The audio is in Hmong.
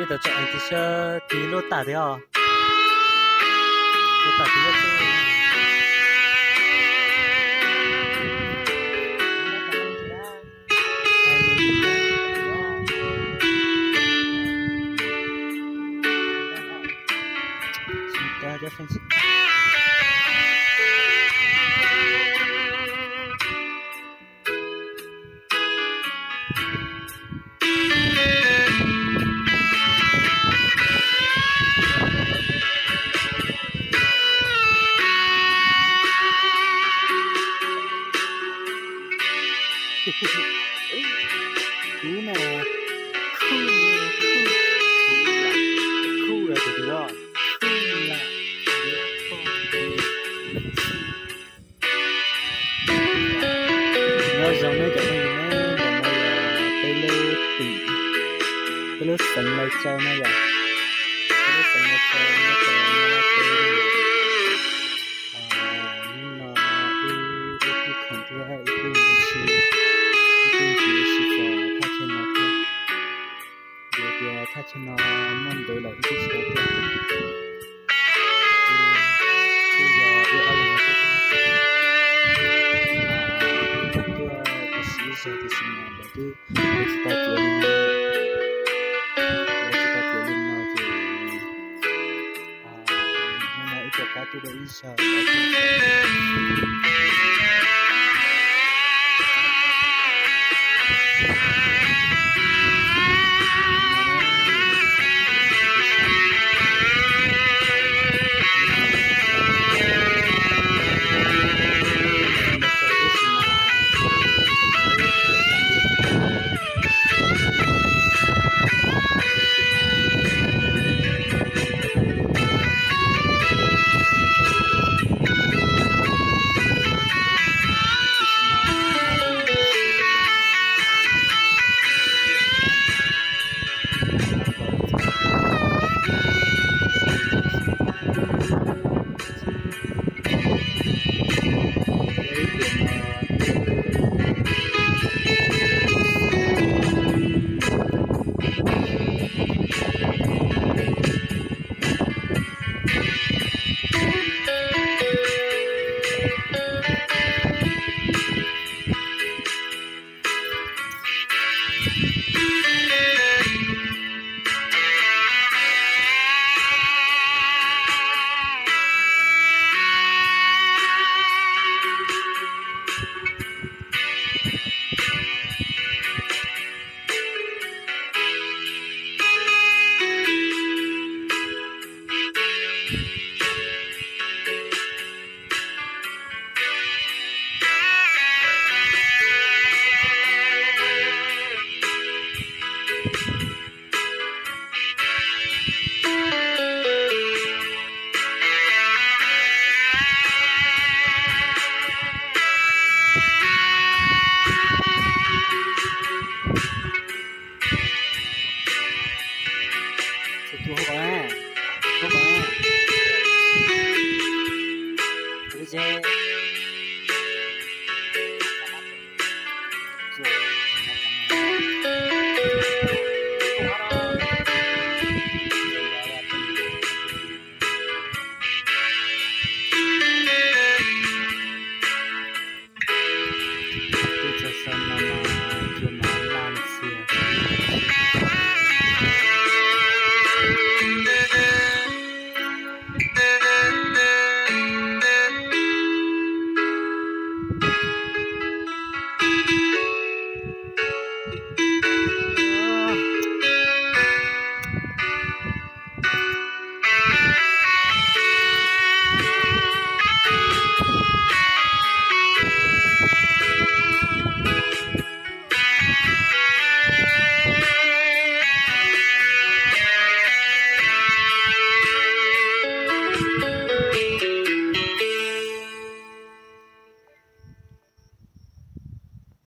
Tau tso tis sab tis lub tas tiag os. Lub tas tis lub tas. Kub no, kub, kub, kub, kub, kub, kub, kub, kub. Nyob zoo nawb cov phooj ywg na, ntawm no yog peb lub tim, peb lub xeev Lai Châu no yom, peb lub xeev Lai Châu nyob rau Nyab Laj teb no yom. Hnub no wb, wb kuj khoom thiab wb kuj mus ua si, wb kuj mus ua si txog thaj chaw no thiab. Vim tias thaj chaw no muaj ntev lawm wb twb tsis tau tuaj. Twb yog wb ob leeg no tuaj, tuaj ua si ib zaug tiam sis mas lawv twb, lawv tsis tau tiav li no, lawv tsis tau tiav li no ces hnub no wb rov qab tuaj dua ib zaug.